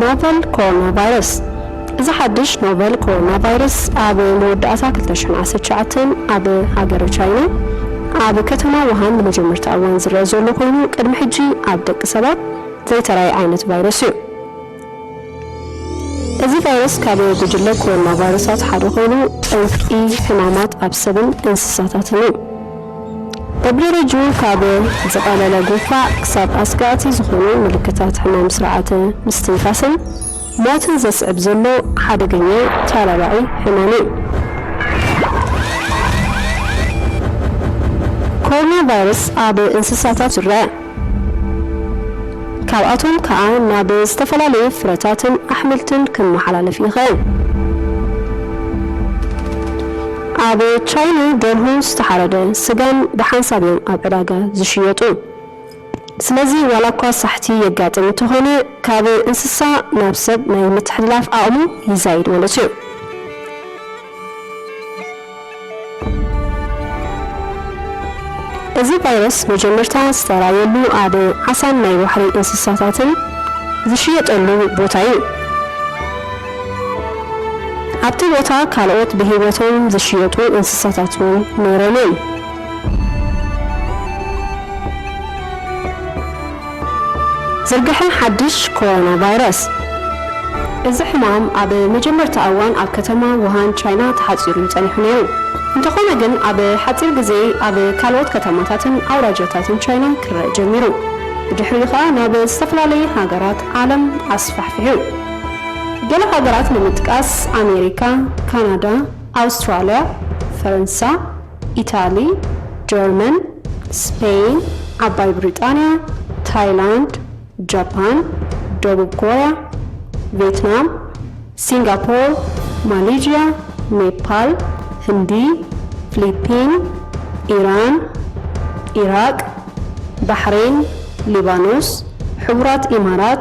ኖቨል ኮሮና ቫይረስ። እዚ ሓድሽ ኖቨል ኮሮና ቫይረስ ኣብ መወዳእታ ክልተ ሽሕን ዓሰርተ ትሽዓተን ኣብ ሃገረ ቻይና ኣብ ከተማ ውሃን ንመጀመርታ እዋን ዝረአ ዘሎ ኮይኑ፣ ቅድሚ ሕጂ ኣብ ደቂ ሰባት ዘይተራእየ ዓይነት ቫይረስ እዩ። እዚ ቫይረስ ካብ ጉጅለ ኮሮና ቫይረሳት ሓደ ኮይኑ፣ ጠንቂ ሕማማት ኣብ ሰብን እንስሳታትን እዩ። በብደረጅኡ ካብ ዝቐለለ ጉንፋዕ ክሳብ ኣስጋእቲ ዝኾኑ ምልክታት ሕማም ስርዓተ ምስትንፋስን ሞትን ዘስዕብ ዘሎ ሓደገኛ ተላባዒ ሕማም እዩ። ኮሮና ቫይረስ ኣብ እንስሳታት ዝረአ፣ ካብኣቶም ከኣ ናብ ዝተፈላለዩ ፍረታትን ኣሕምልትን ክመሓላለፍ ይኽእል። ኣብ ቻይና ደርሁ ዝተሓረደ ስጋን ብሓንሳብ እዮም ኣብ ዕዳጋ ዝሽየጡ። ስለዚ ዋላ እኳ ሳሕቲ የጋጥም እንተኾነ፣ ካብ እንስሳ ናብ ሰብ ናይ ምትሕልላፍ ዓቕሙ ይዛይድ ማለት እዩ። እዚ ቫይረስ መጀመርታ ዝተራየሉ ኣብ ዓሳን ናይ ባሕሪ እንስሳታትን ዝሽየጠሉ ቦታ እዩ። ኣብቲ ቦታ ካልኦት ብህይወቶም ዝሽየጡ እንስሳታት እውን ነይሮም እዮም። ዝርግሐ ሓድሽ ኮሮና ቫይረስ። እዚ ሕማም ኣብ መጀመርታ እዋን ኣብ ከተማ ውሃን ቻይና ተሓጺሩ ጸኒሑ ነይሩ። እንተኾነ ግን፣ ኣብ ሓጺር ግዜ ኣብ ካልኦት ከተማታትን ኣውራጃታትን ቻይና ክረአ ጀሚሩ። ብድሕሪኡ ኸኣ ናብ ዝተፈላለዩ ሃገራት ዓለም ኣስፋሕፊሑ። ገለ ሃገራት ንምጥቃስ፣ ኣሜሪካ፣ ካናዳ፣ ኣውስትራልያ፣ ፈረንሳ፣ ኢታሊ፣ ጀርመን፣ ስፔን፣ ዓባይ ብሪጣንያ፣ ታይላንድ፣ ጃፓን፣ ደቡብ ኮርያ፣ ቬትናም፣ ሲንጋፖር፣ ማሌዥያ፣ ኔፓል፣ ህንዲ፣ ፊሊፒን፣ ኢራን፣ ኢራቅ፣ ባሕሬን፣ ሊባኖስ፣ ሕቡራት ኢማራት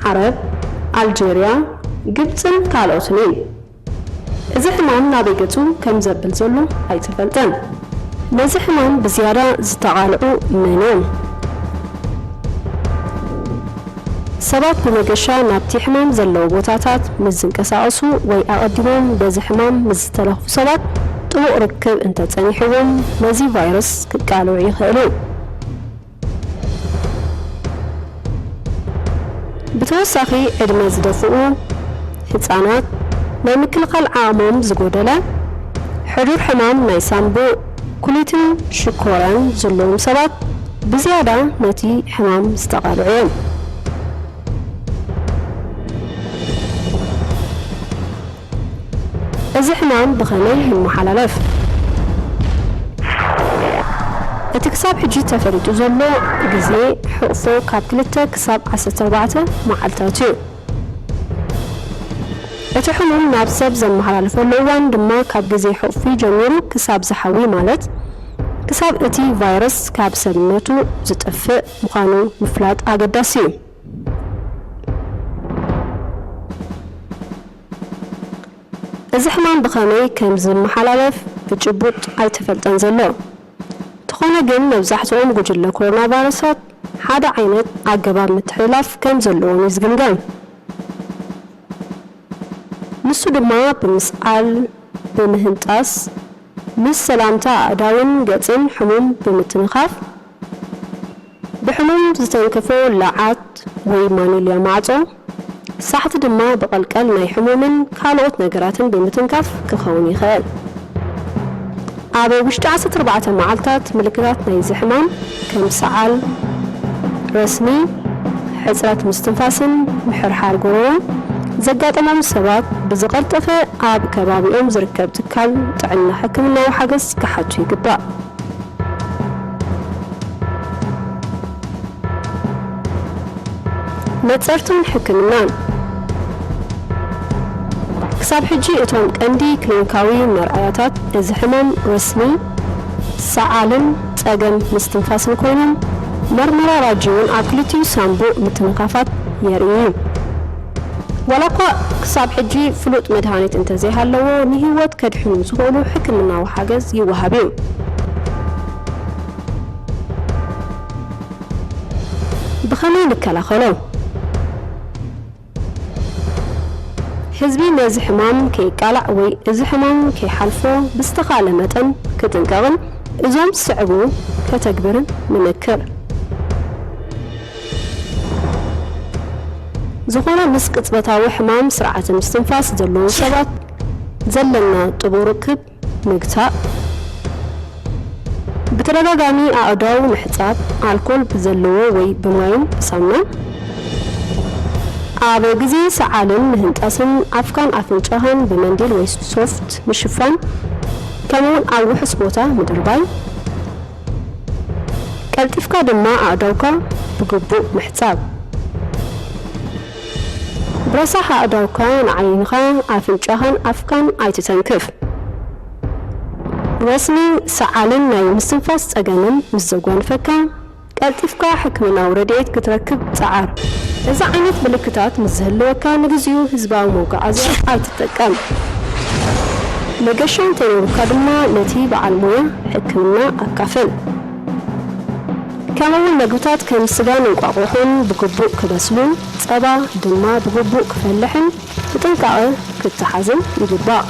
ዓረብ፣ ኣልጀርያ፣ ግብጽን ካልኦትን እየን። እዚ ሕማም ናበይ ገጹ ከም ዘብል ዘሎ ኣይተፈልጠን። ነዚ ሕማም ብዝያዳ ዝተቓልዑ መን እዮም? ሰባት ብመገሻ ናብቲ ሕማም ዘለዎ ቦታታት ምስ ዝንቀሳቐሱ ወይ ኣቐዲሞም በዚ ሕማም ምስ ዝተለኽፉ ሰባት ጥቡቕ ርክብ እንተጸኒሕዎም፣ ነዚ ቫይረስ ክቃልዑ ይኽእሉ። ብተወሳኺ፣ ዕድመ ዝደፍኡ፣ ህጻናት፣ ናይ ምክልኻል ዓቕሞም ዝጎደለ፣ ሕዱር ሕማም ናይ ሳንቡእ፣ ኩሊትን ሽኮራን ዘለዎም ሰባት ብዝያዳ ነቲ ሕማም ዝተቓልዑ እዮም። እዚ ሕማም ብኸመይ ይመሓላለፍ? እቲ ክሳብ ሕጂ ተፈሊጡ ዘሎ ግዜ ሕቕፎ ካብ ክልተ ክሳብ ዓሰርተ ኣርባዕተ መዓልታት እዩ። እቲ ሕሙም ናብ ሰብ ዘመሓላልፈሉ እዋን ድማ ካብ ግዜ ሕቕፊ ጀሚሩ ክሳብ ዝሓዊ፣ ማለት ክሳብ እቲ ቫይረስ ካብ ሰብነቱ ዝጠፍእ ምዃኑ ምፍላጥ ኣገዳሲ እዩ። እዚ ሕማም ብኸመይ ከም ዝመሓላለፍ ብጭቡጥ ኣይተፈልጠን ዘሎ። እንተኾነ ግን፣ መብዛሕትኦም ጉጅለ ኮሮና ቫይረሳት ሓደ ዓይነት ኣገባብ ምትሕልላፍ ከም ዘለዎም እዩ ዝግምገም። ንሱ ድማ ብምስዓል፣ ብምህንጣስ፣ ምስ ሰላምታ ኣእዳውን ገጽን ሕሙም ብምትንኻፍ፣ ብሕሙም ዝተንከፎ ለዓት ወይ ማኒልያ ማዕጾ፣ ሳሕቲ ድማ ብቐልቀል ናይ ሕሙምን ካልኦት ነገራትን ብምትንካፍ ክኸውን ይኽእል። ኣብ ውሽጢ ዓሰርተ ኣርባዕተ መዓልታት ምልክታት ናይዚ ሕማም ከም ሰዓል፣ ረስኒ፣ ሕጽረት ምስትንፋስን ምሕርሓር ጎረሮን ዘጋጠሞም ሰባት ብዝቐልጠፈ ኣብ ከባቢኦም ዝርከብ ትካል ጥዕና ሕክምናዊ ሓገዝ ክሓቱ ይግባእ። ነጸርትን ሕክምናን። ክሳብ ሕጂ እቶም ቀንዲ ክሊኒካዊ መርኣያታት እዚ ሕማም ረስኒ፣ ሰዓልን ጸገም ምስትንፋስን ኮይኖም፣ መርመራ ራጂ እውን ኣብ ክልቲኡ ሳንቡእ ምትንኻፋት የርኢ እዩ። ዋላ እኳ ክሳብ ሕጂ ፍሉጥ መድሃኒት እንተዘይሃለዎ፣ ንህይወት ከድሕኑ ዝኽእሉ ሕክምናዊ ሓገዝ ይወሃብ እዩ። ብኸመይ ንከላኸሎ? ህዝቢ ነዚ ሕማም ከይቃላዕ ወይ እዚ ሕማም ከይሓልፎ ብዝተኻእለ መጠን ክጥንቀቕን እዞም ዝስዕቡ ከተግብርን ንመክር። ዝኾነ ምስ ቅጽበታዊ ሕማም ስርዓተ ምስትንፋስ ዘለዉ ሰባት ዘለና ጥቡቕ ርክብ ምግታእ። ብተደጋጋሚ ኣእዳው ምሕጻብ፣ ኣልኮል ብዘለዎ ወይ ብማይን ብሳሙናን። ኣብ ግዜ ሰዓልን ምህንጣስን ኣፍካን ኣፍንጫኻን ብመንዲል ወይ ሶፍት ምሽፋን፣ ከምኡውን ኣብ ውሑስ ቦታ ምድርባይ። ቀልጢፍካ ድማ ኣእዳውካ ብግቡእ ምሕጻብ። ብረሳሕ ኣእዳውካ ንዓይንኻ፣ ኣፍንጫኻን ኣፍካን ኣይትተንክፍ። ረስኒ ሰዓልን ናይ ምስትንፋስ ጸገምን ምስ ዘጓንፈካ፣ ቀልጢፍካ ሕክምናዊ ረድኤት ክትረክብ ጸዓር። እዚ ዓይነት ምልክታት ምስ ዝህልወካ፣ ንግዚኡ ህዝባዊ መጓዓዝያ ኣይትጠቀም። መገሻ እንተይኖሩካ ድማ፣ ነቲ በዓል ሞያ ሕክምና ኣካፍል። ከምኡውን መግብታት ከም ስጋን እንቋቑሖን ብግቡእ ክበስሉን ጸባ ድማ ብግቡእ ክፈልሕን ብጥንቃቐ ክተሓዝን ይግባእ።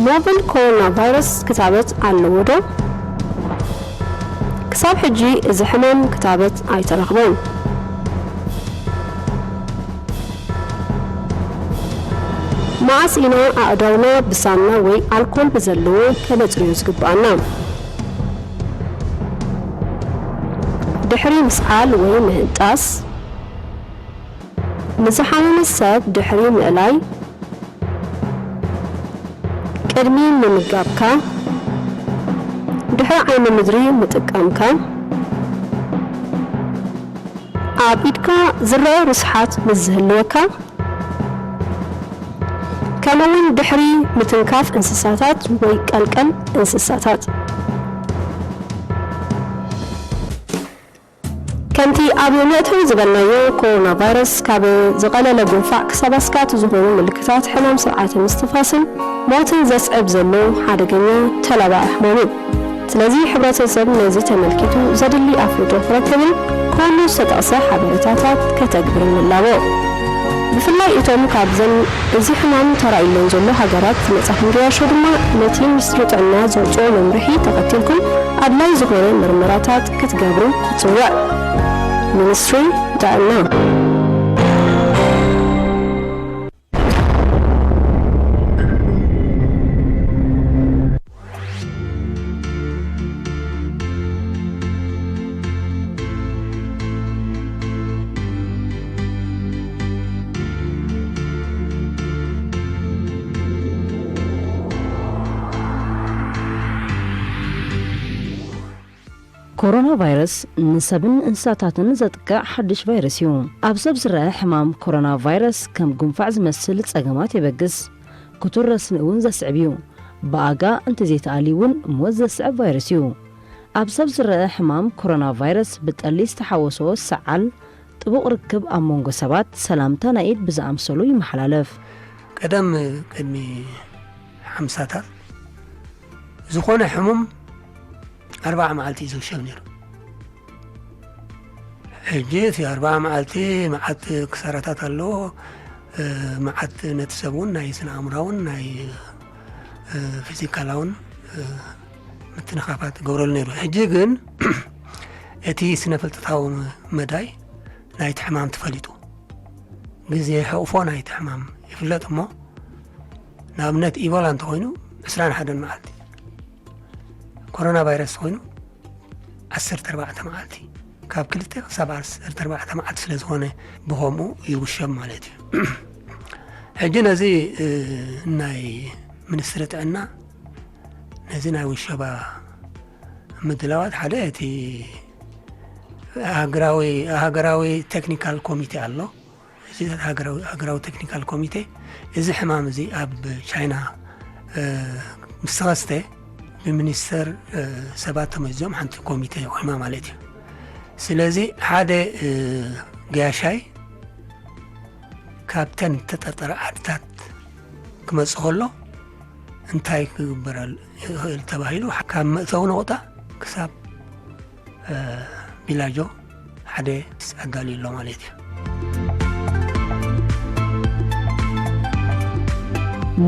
ኖቨል ኮሮና ቫይረስ ክታበት ኣለዎ ዶ? ክሳብ ሕጂ እዚ ሕማም ክታበት ኣይተረኽበን። መዓስ ኢና ኣእዳውና ብሳሙና ወይ ኣልኮል ብዘለዎ ከነጽርዮ ዝግብኣና? ድሕሪ ምስዓል ወይ ምህንጣስ፣ ንዝሓመመ ሰብ ድሕሪ ምእላይ፣ ቅድሚ ምምጋብካ፣ ድሕሪ ዓይኒ ምድሪ ምጥቃምካ፣ ኣብ ኢድካ ዝረአ ርስሓት ምስ ዝህልወካ፣ ከምኡውን ድሕሪ ምትንካፍ እንስሳታት ወይ ቀልቀል እንስሳታት። ከምቲ ኣብ መእተዊ ዝበልናዮ፣ ኮሮና ቫይረስ ካብ ዝቐለለ ጉንፋዕ ክሳብ ኣስጋእቲ ዝኾኑ ምልክታት ሕማም ስርዓተ ምስትንፋስን ሞትን ዘስዕብ ዘሎ ሓደገኛ ተላባዒ ሕማም እዩ። ስለዚ ሕብረተሰብ ነዚ ተመልኪቱ ዘድሊ ኣፍልጦ ክረክብን ኩሉ ዝተጠቕሰ ሓበሬታታት ከተግብርን ንላቦ። ብፍላይ እቶም ካብዘን እዚ ሕማም ተራእዩለን ዘሎ ሃገራት ዝመጻኹም ገያሾ ድማ ነቲ ሚኒስትሪ ጥዕና ዘውጽኦ መምርሒ ተኸቲልኩም ኣድላይ ዝኾነ ምርመራታት ክትገብሩ ይጽዋዕ። ሚኒስትሪ ጥዕና። ኮሮና ቫይረስ ንሰብን እንስሳታትን ዘጥቅዕ ሓድሽ ቫይረስ እዩ። ኣብ ሰብ ዝረአ ሕማም ኮሮና ቫይረስ ከም ጉንፋዕ ዝመስል ጸገማት የበግስ። ክቱር ረስኒ እውን ዘስዕብ እዩ። ብኣጋ እንተዘይተኣልዩ እውን ሞት ዘስዕብ ቫይረስ እዩ። ኣብ ሰብ ዝረአ ሕማም ኮሮና ቫይረስ ብጠሊ ዝተሓወሶ ሰዓል፣ ጥቡቕ ርክብ ኣብ መንጎ ሰባት፣ ሰላምታ ናይ ኢድ ብዝኣምሰሉ ይመሓላለፍ። ቀደም ቅድሚ ሓምሳታት ዝኾነ ሕሙም ኣርባዓ መዓልቲ እዩ ዝውሸብ ነይሩ። ሕጂ እቲ ኣርባዓ መዓልቲ መዓት ክሳራታት ኣለዎ። እ፣ መዓት ነቲ ሰብ እውን ናይ ስነ ኣእምራውን ናይ፣ እ፣ ፊዚካላውን፣ እ፣ ምትንኻፋት ይገብረሉ ነይሩ። ሕጂ ግን እቲ ስነ ፍልጠታዊ መዳይ ናይቲ ሕማም ተፈሊጡ፣ ግዜ ሕቑፎ ናይቲ ሕማም ይፍለጥ እሞ፣ ንኣብነት ኢቦላ እንተኾይኑ ዕስራን ሓደን መዓልቲ፣ ኮሮና ቫይረስ ኮይኑ ዓሰርተ ኣርባዕተ መዓልቲ፣ ካብ ክልተ ክሳብ ዓሰርተ ኣርባዕተ መዓልቲ ስለ ዝኾነ ብኸምኡ ይውሸብ ማለት እዩ። ሕጂ ነዚ፣ እ፣ ናይ ሚኒስትሪ ጥዕና ነዚ ናይ ውሸባ ምድላዋት ሓደ እቲ ሃገራዊ፣ ሃገራዊ ቴክኒካል ኮሚቴ ኣሎ። እዚ ሃገራዊ፣ ሃገራዊ ቴክኒካል ኮሚቴ እዚ ሕማም እዚ ኣብ ቻይና፣ እ፣ ምስ ተኸስተ ብሚኒስተር፣ እ፣ ሰባት ተመዚዞም ሓንቲ ኮሚቴ ቆይማ ማለት እዩ። ስለዚ ሓደ፣ እ፣ ገያሻይ ካብተን ተጠርጠረ ዓድታት ክመጽእ ከሎ እንታይ ክግበረሉ ይኽእል ተባሂሉ ካብ መእተዊ ነቑጣ ክሳብ፣ እ፣ ቢላጆ ሓደ ኣዳልዩ ኣሎ ማለት እዩ።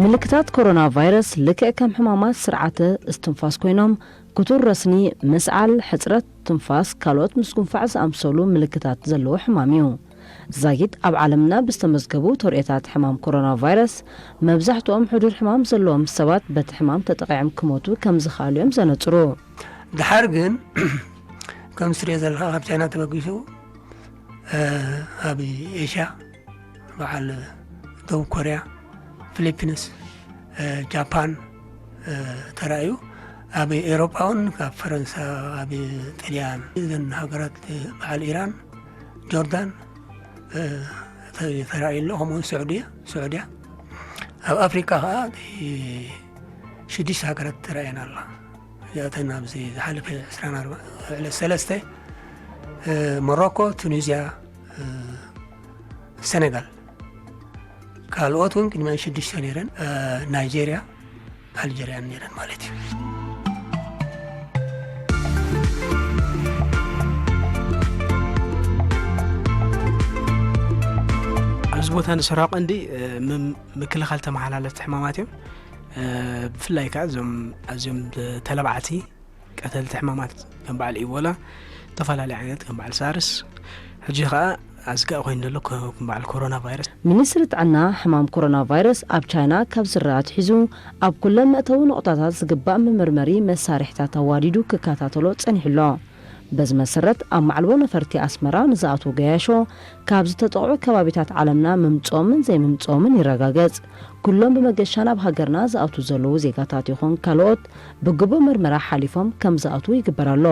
ምልክታት ኮሮና ቫይረስ ልክዕ ከም ሕማማት ስርዓተ እስትንፋስ ኮይኖም፣ ክቱር ረስኒ፣ ምስዓል፣ ሕጽረት ትንፋስ፣ ካልኦት ምስ ጉንፋዕ ዝኣምሰሉ ምልክታት ዘለዎ ሕማም እዩ። ዛጊት ኣብ ዓለምና ብዝተመዝገቡ ተርእዮታት ሕማም ኮሮና ቫይረስ፣ መብዛሕትኦም ሕዱር ሕማም ዘለዎም ሰባት በቲ ሕማም ተጠቒዖም ክሞቱ ከም ዝኽኣሉ እዮም ዘነጽሩ። ድሓር ግን ከም ትሪኦ ዘለኻ ካብ ቻይና ተበጊሱ ኣብ ኤሽያ በዓል ደቡብ ኮርያ፣ ፊሊፒንስ፣ ጃፓን ተራእዩ። ኣብ ኤውሮጳ እውን ካብ ፈረንሳ፣ ኣብ ጥልያን፣ እዘን ሃገራት በዓል ኢራን፣ ጆርዳን ተራእዩ ኣሎ። ከምኡ ስዑድያ ስዑድያ ኣብ ኣፍሪካ ከዓ ሽዱሽተ ሃገራት ተራእየን ኣላ። እዚኣተን ኣብዚ ዝሓለፈ ዕስራን ኣርባዕተን ዕለት ሰለስተ ሞሮኮ፣ ቱኒዝያ፣ ሰነጋል፣ ካልኦት እውን ቅድሚያን ሽዱሽተ ነይረን። ናይጄርያ፣ ኣልጀርያን ነይረን ማለት እዩ። ኣብዚ ቦታ ንሰርሖ ቀንዲ ምክልኻል ተመሓላለፍቲ ሕማማት እዮም። ብፍላይ ከዓ እዞም ኣዝዮም ተለባዕቲ ቀተልቲ ሕማማት ከም በዓል ኢቦላ፣ ዝተፈላለዩ ዓይነት ከም በዓል ሳርስ፣ ሕጂ ከዓ ኣዝጋእ ኮይኑ ዘሎ ከም በዓል ኮሮና ቫይረስ። ሚኒስትሪ ጥዕና ሕማም ኮሮና ቫይረስ ኣብ ቻይና ካብ ዝረኣ ኣትሒዙ ኣብ ኩለን መእተዊ ነቑጣታት ዝግባእ መመርመሪ መሳርሒታት ኣዋዲዱ ክከታተሎ ጸኒሑ ኣሎ። በዚ መሰረት ኣብ ማዕልቦ ነፈርቲ ኣስመራ ንዝኣትዉ ገያሾ ካብ ዝተጠቕዑ ከባቢታት ዓለምና ምምፅኦምን ዘይምምፅኦምን ይረጋገፅ። ኩሎም ብመገሻ ናብ ሃገርና ዝኣትዉ ዘለዉ ዜጋታት ይኹን ካልኦት ብግቡእ መርመራ ሓሊፎም ከም ዝኣትዉ ይግበር ኣሎ።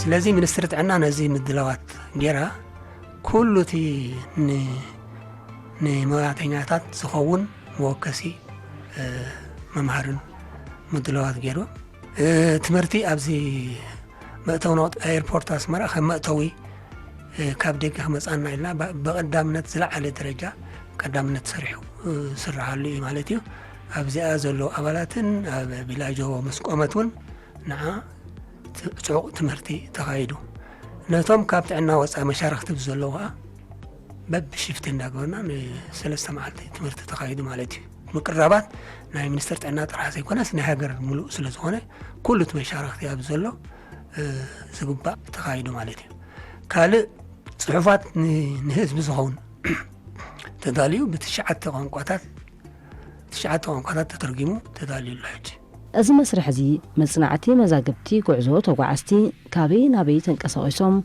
ስለዚ ሚኒስትሪ ጥዕና ነዚ ምድላዋት ጌራ ኩሉ እቲ ንሞያተኛታት ዝኸውን መወከሲ መምሃርን ምድላዋት ገይሩ። ትምህርቲ ኣብዚ መእተዊ ኤርፖርት ኣስመራ ከም መእተዊ ካብ ደገ ክመፃና ኢልና ብቐዳምነት ዝለዓለ ደረጃ ቀዳምነት ሰሪሑ ዝስራሓሉ እዩ ማለት እዩ። ኣብዚኣ ዘለዉ ኣባላትን ኣብ ቪላጆ መስቆመት እውን ንዓ ጽዑቕ ትምህርቲ ተኻይዱ። ነቶም ካብ ጥዕና ወፃኢ መሻርኽቲ ብዘለዉ ከዓ በብሽፍቲ እንዳገበርና ንሰለስተ መዓልቲ ትምህርቲ ተኻይዱ ማለት እዩ። ምቅራባት ናይ ሚኒስትር ጥዕና ጥራሕ ዘይኮነስ ናይ ሃገር ምሉእ ስለዝኾነ ኩሉ እቲ መሻርኽቲ ኣብ ዘሎ ዝግባእ ተኻይዱ ማለት እዩ። ካልእ ፅሑፋት ንህዝቢ ዝኸውን ተዳልዩ ብትሽዓተ ቋንቋታት ትሽዓተ ቋንቋታት ተተርጊሙ ተዳልዩ ኣሎ ሕጂ። እዚ መስርሕ እዚ መጽናዕቲ መዛግብቲ ጉዕዞ ተጓዓዝቲ ካበይ ናበይ ተንቀሳቒሶም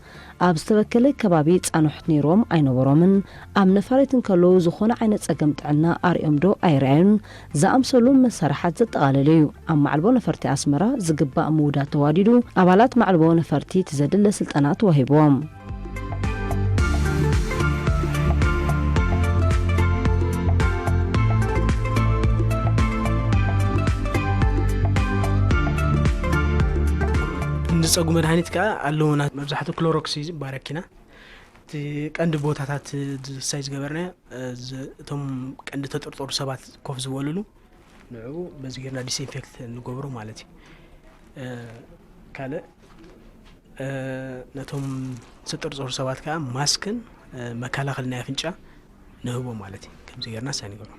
ኣብ ዝተበከለ ከባቢ ጻንሖት ነይርዎም ኣይነበሮምን ኣብ ነፋሪት እንከለዉ ዝኾነ ዓይነት ጸገም ጥዕና ኣርእዮም ዶ ኣይረኣዩን ዝኣምሰሉ መሳርሓት ዘጠቓለለ እዩ። ኣብ ማዕልቦ ነፈርቲ ኣስመራ ዝግባእ ምውዳድ ተዋዲዱ ኣባላት ማዕልቦ ነፈርቲ እቲ ዘድለ ስልጠና ተዋሂብዎም። ንፀጉ መድሃኒት ከዓ ኣለውና። መብዛሕትኡ ክሎሮክስ እዩ ባረኪና። እቲ ቀንዲ ቦታታት ሳይ ዝገበርና እቶም ቀንዲ ተጠርጠሩ ሰባት ኮፍ ዝበሉሉ ንዕኡ በዚ ጌርና ዲስኢንፌክት ንገብሮ ማለት እዩ። ካልእ ነቶም ዝተጠርጠሩ ሰባት ከዓ ማስክን መከላኸሊ ናይ ኣፍንጫ ንህቦ ማለት እዩ። ከምዚ ጌርና ሳይ ንገብሮ።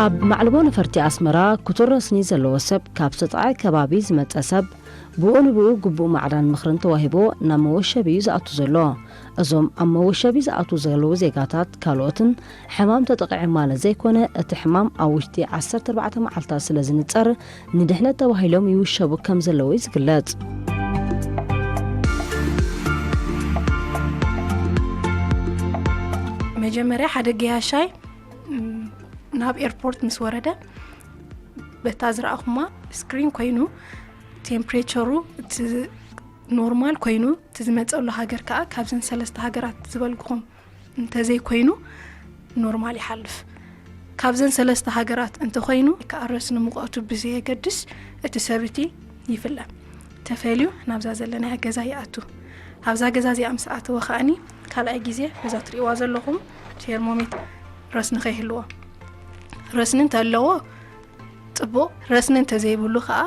ኣብ ማዕልቦ ነፈርቲ ኣስመራ ክቱር ረስኒ ዘለዎ ሰብ ካብ ዝተጠቕዐ ከባቢ ዝመጸ ሰብ ብኡ ንብኡ ግቡእ ማዕዳን ምኽርን ተዋሂቦ ናብ መወሸቢ'ዩ ዝኣቱ ዘሎ። እዞም ኣብ መወሸቢ ዝኣትዉ ዘለዉ ዜጋታት ካልኦትን ሕማም ተጠቒዖም ማለት ዘይኮነ፣ እቲ ሕማም ኣብ ውሽጢ ዓሰርተ ኣርባዕተ መዓልታት ስለ ዝንጸር፣ ንድሕነት ተባሂሎም ይውሸቡ ከም ዘለዉ እዩ ዝግለጽ። መጀመርያ ሓደ ገያሻይ ናብ ኤርፖርት ምስ ወረደ በታ ዝረኣኹማ ስክሪን ኮይኑ ቴምፕሬቸሩ እቲ ኖርማል ኮይኑ እቲ ዝመፀሉ ሃገር ከዓ ካብዘን ሰለስተ ሃገራት ዝበልኩኹም እንተዘይኮይኑ ኖርማል ይሓልፍ። ካብዘን ሰለስተ ሃገራት እንተኾይኑ፣ ከኣረስ ንሙቐቱ ብዘየገድስ እቲ ሰብ እቲ ይፍለ። ተፈልዩ ናብዛ ዘለናያ ገዛ ይኣቱ። ኣብዛ ገዛ እዚኣ ምስ ኣተወ ከኣኒ ካልኣይ ግዜ ነዛ ትርእይዋ ዘለኹም ቴርሞሜትር ረስኒ ከይህልዎ። ረስኒ እንተለዎ ጽቡቕ፣ ረስኒ እንተዘይብሉ ከኣ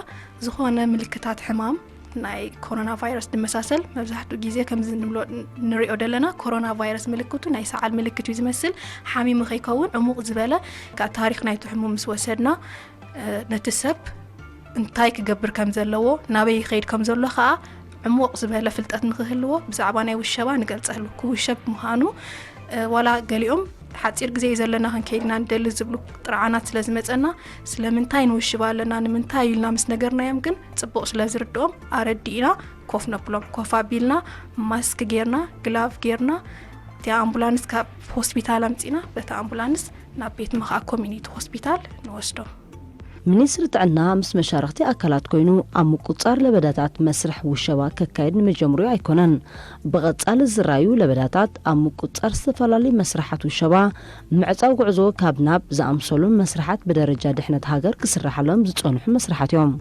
ዝኾነ ምልክታት ሕማም ናይ ኮሮና ቫይረስ ዝመሳሰል፣ መብዛሕትኡ ግዜ ከምዚ ንብሎ ንሪኦ ዘለና ኮሮና ቫይረስ ምልክቱ ናይ ሰዓል ምልክት እዩ ዝመስል። ሓሚሙ ከይከውን ዕሙቕ ዝበለ፣ ካብ ታሪኽ ናይቲ ሕሙም ምስ ወሰድና፣ እ፣ ነቲ ሰብ እንታይ ክገብር ከም ዘለዎ፣ ናበይ ይኸይድ ከም ዘሎ ከኣ ዕሙቕ ዝበለ ፍልጠት ንክህልዎ ብዛዕባ ናይ ውሸባ ንገልጸሉ። ክውሸብ ምዃኑ፣ እ፣ ዋላ ገሊኦም ሓጺር ግዜ እዩ ዘለና ክንከይድ ኢና ንደሊ ዝብሉ ጥርዓናት ስለ ዝመጸና፣ ስለምንታይ ንውሽባ ኣለና፣ ንምንታይ ኢልና ምስ ነገርናዮም ግን ጽቡቕ ስለ ዝርድኦም ኣረዲእና ኮፍ ነብሎም። ኮፍ ኣቢልና ማስክ ጌርና፣ ግላቭ ጌርና፣ እቲኣ ኣምቡላንስ ካብ ሆስፒታል ኣምጺና በቲ ኣምቡላንስ ናብ ቤት ምኽኣ ኮሚኒቲ ሆስፒታል ንወስዶም። ሚኒስትሪ ጥዕና ምስ መሻርኽቲ ኣካላት ኮይኑ ኣብ ምቁጽጻር ለበዳታት መስርሕ ውሸባ ከካይድ ንምጀምሩ ኣይኮነን። ብቐጻሊ ዝራዩ ለበዳታት ኣብ ምቁጽጻር ዝተፈላለዩ መስርሓት ውሸባ፣ ምዕጻው ጉዕዞ ካብ ናብ ዝኣምሰሉን መስርሓት ብደረጃ ድሕነት ሃገር ክስርሓሎም ዝጸንሑ መስርሓት እዮም።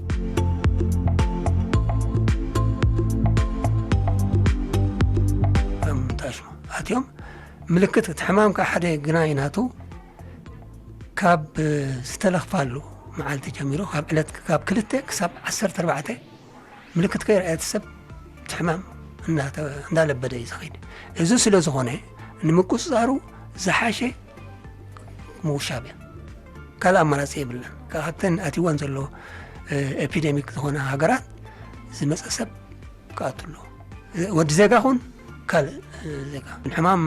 እም፣ ታሽሙ ኣትዮም ምልክት እቲ ሕማም ካብ ሓደ ግናይ ናቱ ካብ ዝተለኽፋሉ መዓልቲ ጀሚሩ፣ ካብ ዕለት፣ ካብ ክልተ ክሳብ ዓሰርተ ኣርባዕተ ምልክት ከይረኣየ እቲ ሰብ እቲ ሕማም እናተ-፣ እንዳለበደ እዩ ዝኸይድ። እዚ ስለ ዝኾነ ንምቁጽጻሩ ዝሓሸ ምውሻብ እያ። ካልእ ኣማራጺ የብልናን። ካብተን ኣትይወን ዘሎ፣ እ፣ ኤፒደሚክ ዝኾነ ሃገራት ዝመጸ ሰብ ክኣቱ ኣለዎ። ወዲ ዜጋ ኹን ካልእ ዜጋ። ሕማም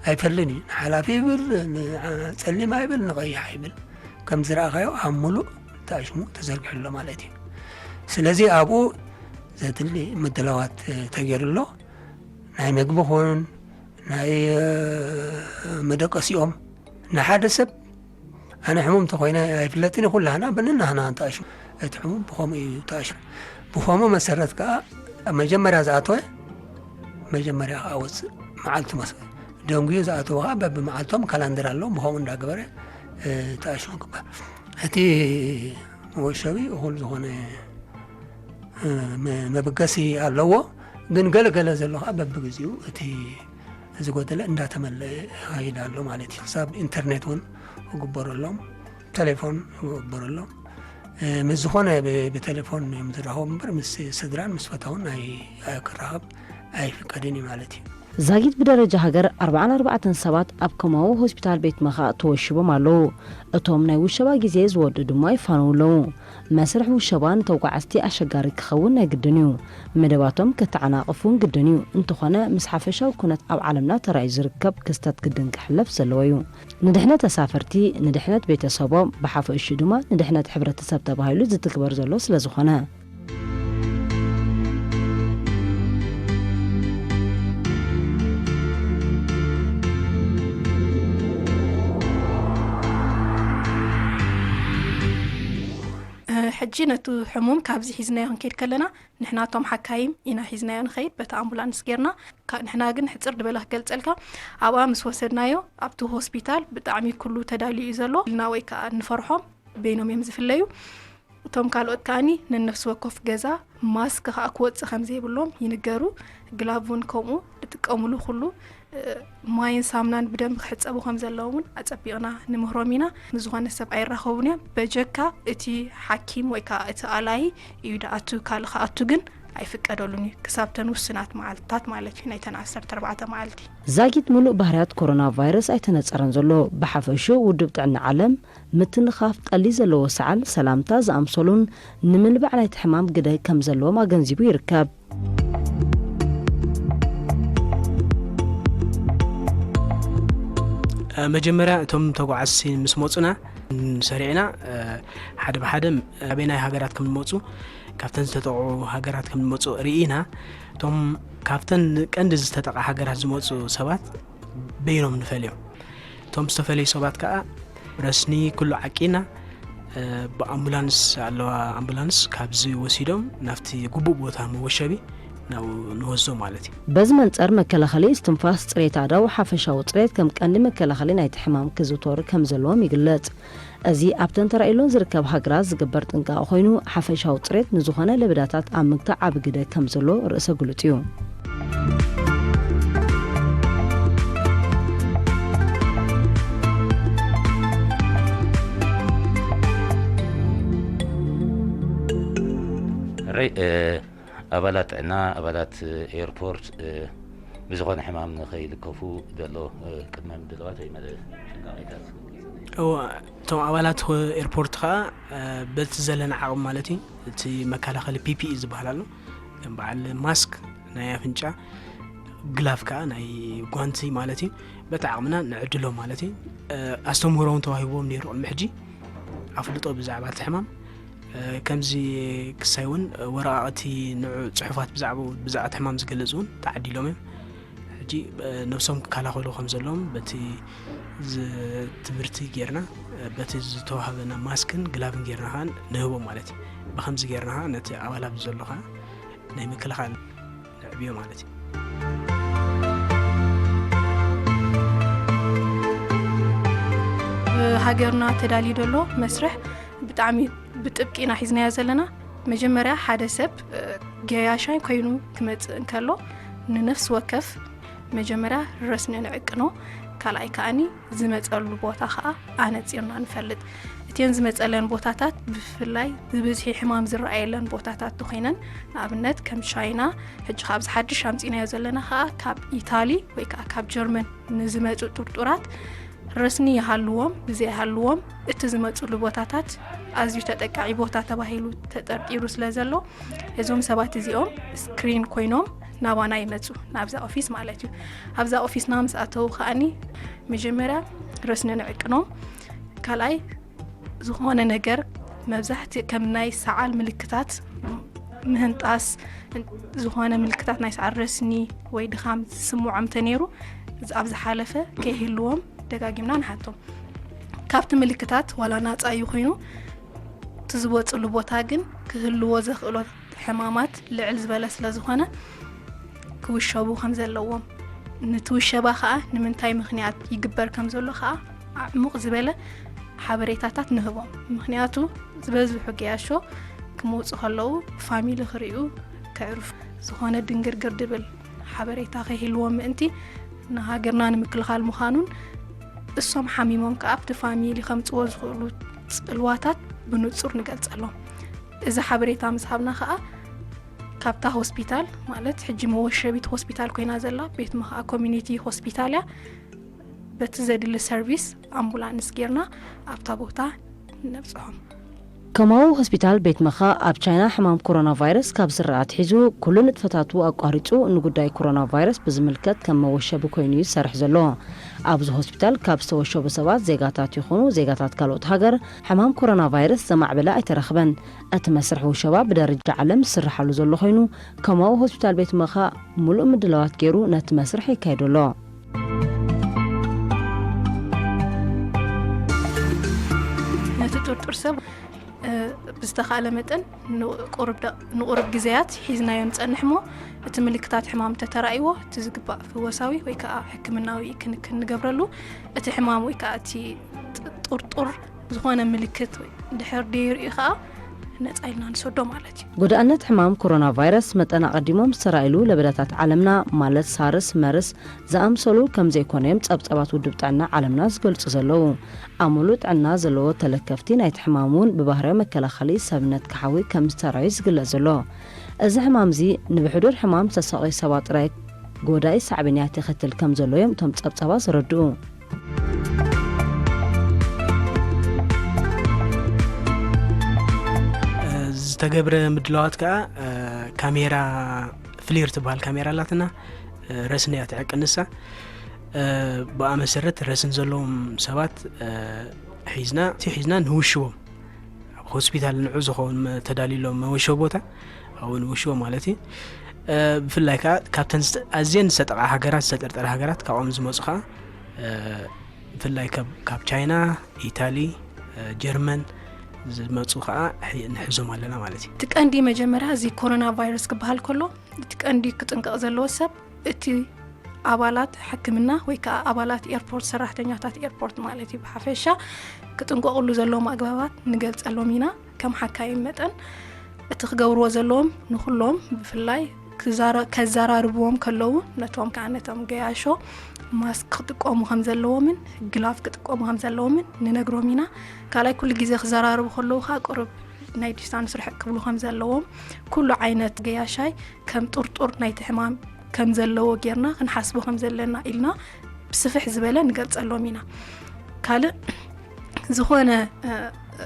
ኣይፈልን እዩ። ንሓላፊ ይብል፣ ንጸሊም ኣይብል፣ ንቐይሕ ኣይብል። ከም ዝረኣኻዮ ኣብ ሙሉእ ተኣሽሙ ተዘርጊሑ ኣሎ ማለት እዩ። ስለዚ ኣብኡ ዘድሊ ምድላዋት ተገይሩ ኣሎ። ናይ መግቢ ኹን፣ ናይ፣ እ፣ መደቀሲኦም፣ ንሓደ ሰብ ኣነ ሕሙም እንተኾይነ ኣይፍለጥን እዩ፣ ኩላህና በንናህና ተኣሽሙ። እቲ ሕሙም ብኸምኡ እዩ ተኣሽሙ። ብኸምኡ መሰረት ከኣ ኣብ መጀመርያ ዝኣተወ መጀመርያ ከኣ ወፅእ፣ መዓልቱ መስ-፣ ደንጉዩ ዝኣተወ ከኣ በብመዓልቶም ካላንደር ኣለዎም፣ ብኸምኡ እንዳገበረ፣ እ፣ ተኣሽሙ ግበር። እቲ መወሸቢ እኹል ዝኾነ፣ እ፣ መ-፣ መበገሲ ኣለዎ። ግን ገለ ገለ ዘሎ ከኣ በብግዚኡ እቲ ዝጎደለ እንዳተመለአ ይኸይድ ኣሎ ማለት እዩ። ክሳብ ኢንተርኔት እውን ይግበረሎም፣ ቴሌፎን ይግበረሎም። እ፣ ምስ ዝኾነ ብ-፣ ብቴሌፎን እዮም ዝራኸቡ እምበር ምስ ስድራን ምስ ፈታውን ኣይ-፣ ኣይ-፣ ክራኸብ ኣይፍቀድን እዩ ማለት እዩ። ዛጊት ብደረጃ ሃገር ኣርባዓን ኣርባዕተን ሰባት ኣብ ከማዊ ሆስፒታል ቤት መኻእ ተወሺቦም ኣለዉ። እቶም ናይ ውሸባ ግዜ ዝወዱ ድማ ይፋነዉ ኣለዉ። መስርሕ ውሸባ ንተጓዓዝቲ ኣሸጋሪ ክኸውን ናይ ግድን እዩ። መደባቶም ከተዓናቕፉን ግድን እዩ። እንተኾነ፣ ምስ ሓፈሻዊ ኩነት ኣብ ዓለምና ተራእዩ ዝርከብ ክስተት ግድን ክሕለፍ ዘለዎ እዩ። ንድሕነት ተሳፈርቲ፣ ንድሕነት ቤተሰቦም፣ ብሓፈሽኡ ድማ ንድሕነት ሕብረተሰብ ተባሂሉ ዝትግበር ዘሎ ስለ ዝኾነ። እ፣ ሕጂ ነቱ ሕሙም ካብዚ ሒዝናዮ ክንከይድ ከለና፣ ንሕና እቶም ሓካይም ኢና ሒዝናዮ ንኸይድ፣ በቲ ኣምቡላንስ ጌርና። ካ-፣ ንሕና ግን ሕጽር ዝበለ ክገልጸልካ፣ ኣብኣ ምስ ወሰድናዮ፣ ኣብቲ ሆስፒታል ብጣዕሚ ኩሉ ተዳልዩ እዩ ዘሎ ኢልና ወይ ከኣ ንፈርሖም በይኖም እዮም ዝፍለዩ። እቶም ካልኦት ከኣኒ ነነፍሲ ወከፍ ገዛ ማስክ ከኣ ክወጽእ ከም ዘይብሎም ይንገሩ። ግላቭ እውን ከምኡ፣ ዝጥቀሙሉ ኩሉ፣ እ፣ ማይን ሳምናን ብደንቢ ክሕጸቡ ከም ዘለዎም እውን ኣጸቢቕና ንምህሮም ኢና። ምስ ዝኾነ ሰብ ኣይራኸቡን እዮም። በጀካ እቲ ሓኪም ወይ ከኣ እቲ ኣላይ እዩ ድኣቱ፣ ካልእ ክኣቱ ግን ኣይፍቀደሉን እዩ። ክሳብ ተን ውስናት መዓልትታት ማለት እዩ፣ ናይተን ዓሰርተ ኣርባዕተ መዓልቲ። ዛጊት ምሉእ ባህርያት ኮሮና ቫይረስ ኣይተነጸረን ዘሎ። ብሓፈሽኡ ውድብ ጥዕና ዓለም ምትንኻፍ ጠሊ ዘለዎ ሰዓል፣ ሰላምታ ዝኣምሰሉን ንምልባዕ ናይቲ ሕማም ግደ ከም ዘለዎም ኣገንዚቡ ይርከብ። እ፣ መጀመርያ እቶም ተጓዓዝቲ ምስ መጹና ሰሪዕና፣ እ፣ ሓደ ብሓደ፣ እ፣ ኣበየናይ ሃገራት ከም ዝመጹ፣ ካብተን ዝተጠቕዑ ሃገራት ከም ዝመጹ ርኢና። እቶም ካብተን ቀንዲ ዝተጠቓ ሃገራት ዝመጹ ሰባት በይኖም ንፈልዮም። እቶም ዝተፈለዩ ሰባት ከኣ ረስኒ ኩሉ ዓቂና፣ እ፣ ብኣምቡላንስ ኣለዋ፣ ኣምቡላንስ ካብዚ ወሲዶም ናብቲ ግቡእ ቦታ መወሸቢ ናብ ንወስዶ ማለት እዩ። በዚ መንጸር መከላኸሊ እስትንፋስ፣ ጽሬት ኣእዳው፣ ሓፈሻዊ ጽሬት ከም ቀንዲ መከላኸሊ ናይቲ ሕማም ክዝውተሩ ከም ዘለዎም ይግለጽ። እዚ ኣብተን ተራእዩሎን ዝርከብ ሃገራት ዝግበር ጥንቃቐ ኮይኑ፣ ሓፈሻዊ ጽሬት ንዝኾነ ለበዳታት ኣብ ምግታእ ዓቢ ግደ ከም ዘሎ ርእሰ ግሉጽ እዩ። ርእ ኣባላት ጥዕና ኣባላት ኤርፖርት ብዝኾነ ሕማም ንኸይልከፉ ዘሎ ቅድመ ምድላዋት ወይ መለ ጥንቃቄታት። እዎ፣ እቶም ኣባላት ኤርፖርት ከዓ በቲ ዘለና ዓቕም ማለት እዩ፣ እቲ መከላኸሊ ፒፒኢ ዝበሃል ኣሎ፣ ከም በዓል ማስክ ናይ ኣፍንጫ፣ ግላፍ ከዓ ናይ ጓንቲ ማለት እዩ። በቲ ዓቕምና ንዕድሎ ማለት እዩ። ኣስተምህሮ እውን ተዋሂቦም ነይሩ ቅድሚ ሕጂ ኣፍልጦ ብዛዕባ እቲ ሕማም። ከምዚ ክሳይ እውን ወረቃቅቲ ንዑ ፅሑፋት ብዛዕባ ብዛዕባ እቲ ሕማም ዝገልፅ እውን ተዓዲሎም እዮም። ሕጂ ነብሶም ክከላኸሉ ከም ዘለዎም በቲ ትምህርቲ ጌርና፣ በቲ ዝተዋህበና ማስክን ግላብን ጌርና ከዓ ንህቦም ማለት እዩ። ብከምዚ ጌርና ከዓ ነቲ ኣባላት ዘሎ ከዓ ናይ ምክልኻል ንዕብዮ ማለት እዩ። ብሃገርና ተዳልዩ ዘሎ መስርሕ ብጣዕሚ ብጥብቂ ኢና ሒዝናዮ ዘለና። መጀመርያ ሓደ ሰብ ገያሻይ ኮይኑ ክመፅእ እንከሎ ንነፍሲ ወከፍ መጀመርያ ረስኒ ንዕቅኖ፣ ካልኣይ ከኣኒ ዝመፀሉ ቦታ ከዓ ኣነፂርና ንፈልጥ። እተን ዝመፀለን ቦታታት ብፍላይ ብብዝሒ ሕማም ዝረኣየለን ቦታታት ተኮይነን፣ ንኣብነት ከም ቻይና፣ ሕጂ ካብ ዝሓድሽ ኣምፂናዮ ዘለና ከዓ ካብ ኢታሊ ወይ ከዓ ካብ ጀርመን ንዝመፁ ጥርጡራት ረስኒ ይሃልዎም ብዘይሃልዎም እቲ ዝመፅሉ ቦታታት ኣዝዩ ተጠቃዒ ቦታ ተባሂሉ ተጠርጢሩ ስለ ዘሎ እዞም ሰባት እዚኦም ስክሪን ኮይኖም ናባና ይመፁ ናብዛ ኦፊስ ማለት እዩ። ኣብዛ ኦፊስና ምስ ኣተዉ ከኣኒ መጀመርያ ረስኒ ንዕቅኖም፣ ካልኣይ ዝኾነ ነገር መብዛሕቲ ከም ናይ ሰዓል ምልክታት ምህንጣስ ዝኾነ ምልክታት ናይ ሰዓል ረስኒ ወይ ድኻም ዝስምዖም ተነይሩ ኣብ ዝሓለፈ ከይህልዎም ደጋጊምና ንሓቶም። ካብቲ ምልክታት ዋላ ናፃ እዩ ኮይኑ እቲ ዝበፅሉ ቦታ ግን ክህልዎ ዘኽእሎ ሕማማት ልዕል ዝበለ ስለ ዝኾነ ክውሸቡ ከም ዘለዎም፣ ንትውሸባ ከዓ ንምንታይ ምኽንያት ይግበር ከም ዘሎ ከዓ ኣዕሙቕ ዝበለ ሓበሬታታት ንህቦም። ምኽንያቱ ዝበዝሑ ገያሾ ክመውፁ ከለዉ ፋሚሊ ክርእዩ ከዕርፉ ዝኾነ ድንግርግር ድብል ሓበሬታ ከይህልዎም ምእንቲ ንሃገርና ንምክልኻል ምዃኑን እሶም ሓሚሞም ከዓ ኣብቲ ፋሚሊ ከምፅዎ ዝኽእሉ ፅልዋታት ብንፁር ንገልፀሎም። እዚ ሓበሬታ ምስ ሃብና ከዓ ካብታ ሆስፒታል ማለት ሕጂ መወሸቢት ሆስፒታል ኮይና ዘላ ቤት ምኽኣ ኮሚኒቲ ሆስፒታል እያ። በቲ ዘድሊ ሰርቪስ ኣምቡላንስ ጌርና ኣብታ ቦታ ነብፅሖም። ከማዊ ሆስፒታል ቤት መኻ ኣብ ቻይና ሕማም ኮሮና ቫይረስ ካብ ዝረኣ ኣትሒዙ ኩሉ ንጥፈታቱ ኣቋሪፁ ንጉዳይ ኮሮና ቫይረስ ብዝምልከት ከም መወሸቢ ኮይኑ እዩ ዝሰርሕ ዘሎ። ኣብዚ ሆስፒታል ካብ ዝተወሸቡ ሰባት ዜጋታት ይኹኑ ዜጋታት ካልኦት ሃገር ሕማም ኮሮና ቫይረስ ዘማዕበለ ኣይተረኽበን። እቲ መስርሕ ውሸባ ብደረጃ ዓለም ዝስርሓሉ ዘሎ ኮይኑ ከማዊ ሆስፒታል ቤት መኻ ሙሉእ ምድላዋት ገይሩ ነቲ መስርሕ የካይዶ ኣሎ። ነቲ ጥርጡር ሰብ ብዝተኻእለ መጠን ንቁሩብ ግዜያት ሒዝናዮ ንጸንሕ እሞ እቲ ምልክታት ሕማም እንተተራእይዎ እቲ ዝግባእ ፍወሳዊ ወይ ከዓ ሕክምናዊ ክንክን ንገብረሉ። እቲ ሕማም ወይ ከዓ እቲ ጥርጡር ዝኾነ ምልክት ድሕር ደይርእዩ ከዓ ነፃ ኢልና ንሰዶ ማለት እዩ። ጎዳእነት ሕማም ኮሮና ቫይረስ መጠን ኣቐዲሞም ዝተራእይሉ ለበዳታት ዓለምና ማለት ሳርስ፣ መርስ ዝኣምሰሉ ከም ዘይኮነ እዮም ጸብጸባት ውድብ ጥዕና ዓለምና ዝገልጹ ዘለዉ። ኣብ ሙሉእ ጥዕና ዘለዎ ተለከፍቲ ናይቲ ሕማም እውን ብባህርያዊ መከላኸሊ ሰብነት ክሓዊ ከም ዝተራዩ ዝግለጽ ዘሎ። እዚ ሕማም እዚ ንብሕዱር ሕማም ዝተሳቐዩ ሰባት ጥራይ ጎዳኢ ሳዕቤናት የኸትል ከም ዘሎ እዮም እቶም ጸብጸባት ዘረድኡ። ዝተገብረ ምድላዋት ከዓ ካሜራ ፍሊር ትበሃል ካሜራ ኣላትና። ረስን እያ ትዕቅን ንሳ። ብኣ መሰረት ረስን ዘለዎም ሰባት ሒዝና እቲ ሒዝና ንውሽቦም ኣብ ሆስፒታል ንዑ ዝኸውን ተዳልዩሎም መወሸ ቦታ ኣብኡ ንውሽቦ ማለት እዩ። ብፍላይ ከዓ ካብተን ኣዝየን ዝተጠቃ ሃገራት ዝተጠርጠረ ሃገራት ካብኦም ዝመፁ ከዓ ብፍላይ ካብ ቻይና፣ ኢታሊ፣ ጀርመን፣ ዝመፁ ከዓ ሒ- ንሕዞም ኣለና ማለት እዩ። እቲ ቀንዲ መጀመርያ እዚ ኮሮና ቫይረስ ክበሃል ከሎ፣ እቲ ቀንዲ ክጥንቀቕ ዘለዎ ሰብ እቲ ኣባላት ሕክምና ወይ ከዓ ኣባላት ኤርፖርት፣ ሰራሕተኛታት ኤርፖርት ማለት እዩ። ብሓፈሻ ክጥንቀቕሉ ዘለዎም ኣግባባት ንገልፀሎም ኢና። ከም ሓካይም መጠን እቲ ክገብርዎ ዘለዎም ንኩሎም ብፍላይ ክዛረ- ከዘራርብዎም ከለዉ ነቶም ከዓ ነቶም ገያሾ ማስክ ክጥቀሙ ከም ዘለዎምን ግላፍ ክጥቀሙ ከም ዘለዎምን ንነግሮም ኢና። ካልኣይ ኩሉ ግዜ ክዘራርቡ ከለዉ ከዓ ቁሩብ ናይ ዲስታንስ ርሕቅ ክብሉ ከም ዘለዎም፣ ኩሉ ዓይነት ገያሻይ ከም ጥርጡር ናይቲ ሕማም ከም ዘለዎ ጌርና ክንሓስቦ ከም ዘለና ኢልና ብስፍሕ ዝበለ ንገልጸሎም ኢና። ካልእ ዝኾነ እ፣ እ፣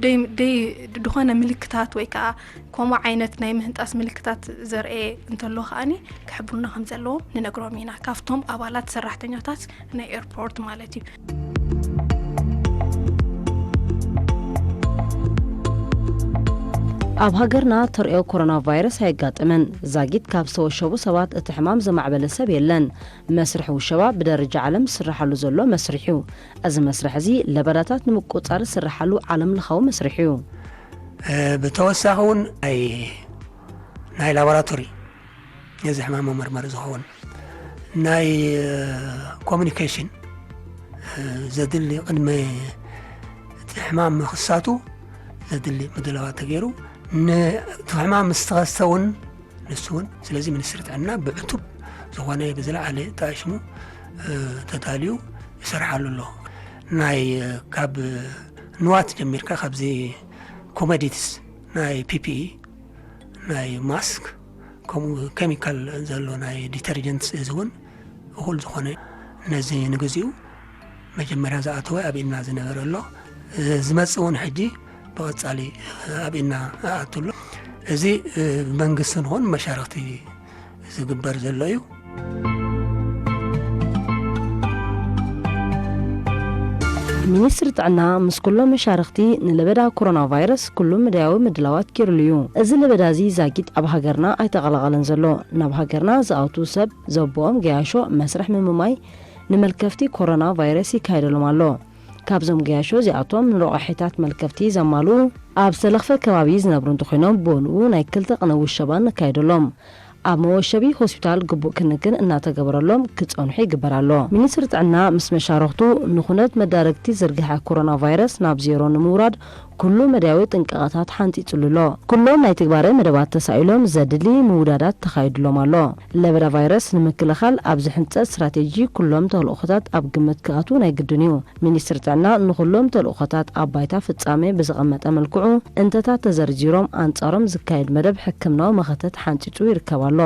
ደይ- ደይ- ዝኾነ ምልክታት ወይ ከዓ ከምኡ ዓይነት ናይ ምህንጣስ ምልክታት ዘርኤ እንተሎ ከዓኒ ክሕብሩና ከም ዘለዎም ንነግሮም ኢና፣ ካብቶም ኣባላት ሰራሕተኛታት ናይ ኤርፖርት ማለት እዩ። ኣብ ሃገርና ተርእዮ ኮሮና ቫይረስ ኣየጋጠመን። ዛጊት ካብ ዝተወሸቡ ሰባት እቲ ሕማም ዘማዕበለ ሰብ የለን። መስርሕ ውሸባ ብደረጃ ዓለም ዝስራሓሉ ዘሎ መስርሕ እዩ። እዚ መስርሕ እዚ ለበዳታት ንምቁጻር ዝስራሓሉ ዓለም ለኻዊ መስርሕ እዩ። እ፣ ብተወሳኺ እውን ናይ ናይ ላቦራቶሪ ነዚ ሕማም መመርመሪ ዝኸውን ናይ እ፣ ኮሚኒኬሽን እ፣ ዘድሊ ቅድሚ እቲ ሕማም ምኽሳቱ ዘድሊ ምድላዋት ተገይሩ፣ ነቲ ሕማም ምስ ተኸስተ እውን ንሱ እውን። ስለዚ ሚኒስትሪ ጥዕና ብዕቱብ ዝኾነ ብዝለዓለ ተኣሽሙ እ፣ ተዳልዩ ይሰርሓሉ ኣሎ። ናይ እ፣ ካብ ንዋት ጀሚርካ ካብዚ ኮሞዲቲስ ናይ ፒፒኢ ናይ ማስክ ከምኡ ኬሚካል ዘሎ ናይ ዲተርጀንት እዚ እውን እኹል ዝኾነ ነዚ ንግዚኡ መጀመርያ ዝኣተወ ኣብ ኢድና ዝነበረ ኣሎ። ዝመጽእ እውን ሕጂ ብቐጻሊ ኣብ ኢድና ኣኣቱ ኣሎ። እዚ ብመንግስቲ ንኾን መሻርክቲ ዝግበር ዘሎ እዩ። ሚኒስትሪ ጥዕና ምስ ኩሎም መሻርክቲ ንለበዳ ኮሮና ቫይረስ ኩሉ መዳያዊ ምድላዋት ገይሩሉ እዩ። እዚ ለበዳ እዚ ዛጊድ ኣብ ሃገርና ኣይተቐላቐለን ዘሎ። ናብ ሃገርና ዝኣቱ ሰብ ዘቦኦም ገያሾ መስርሕ ምምማይ ንመልከፍቲ ኮሮና ቫይረስ ይካየደሎም ኣሎ። ካብዞም ገያሾ እዚኣቶም ንረቋሒታት መልከፍቲ ዘማልኡ ኣብ ዝተለኽፈ ከባቢ ዝነብሩ እንተኾይኖም ብወንኡ ናይ ክልተ ቅነ ውሸባ ነካይደሎም። ኣብ መወሸቢ ሆስፒታል ግቡእ ክንክን እናተገበረሎም ክጸንሑ ይግበር ኣሎ። ሚኒስትሪ ጥዕና ምስ መሻርኽቱ ንኹነት መዳረግቲ ዝርግሐ ኮሮና ቫይረስ ናብ ዜሮ ንምውራድ ኩሉ መዳያዊ ጥንቃቐታት ሓንጺጹሉ ኣሎ። ኩሎም ናይ ትግባረ መደባት ተሳኢሎም ዘድሊ ምውዳዳት ተኻይድሎም ኣሎ። ለበዳ ቫይረስ ንምክልኻል ኣብ ዝሕንጸ ስትራቴጂ ኩሎም ተልእኾታት ኣብ ግምት ክኣትዉ ናይ ግድን እዩ። ሚኒስትሪ ጥዕና ንኹሎም ተልእኾታት ኣብ ባይታ ፍጻሜ ብዘቐመጠ መልክዑ እንተታት ተዘርዚሮም ኣንጻሮም ዝካየድ መደብ ሕክምናዊ መኸተት ሓንጺጹ ይርከብ ኣሎ።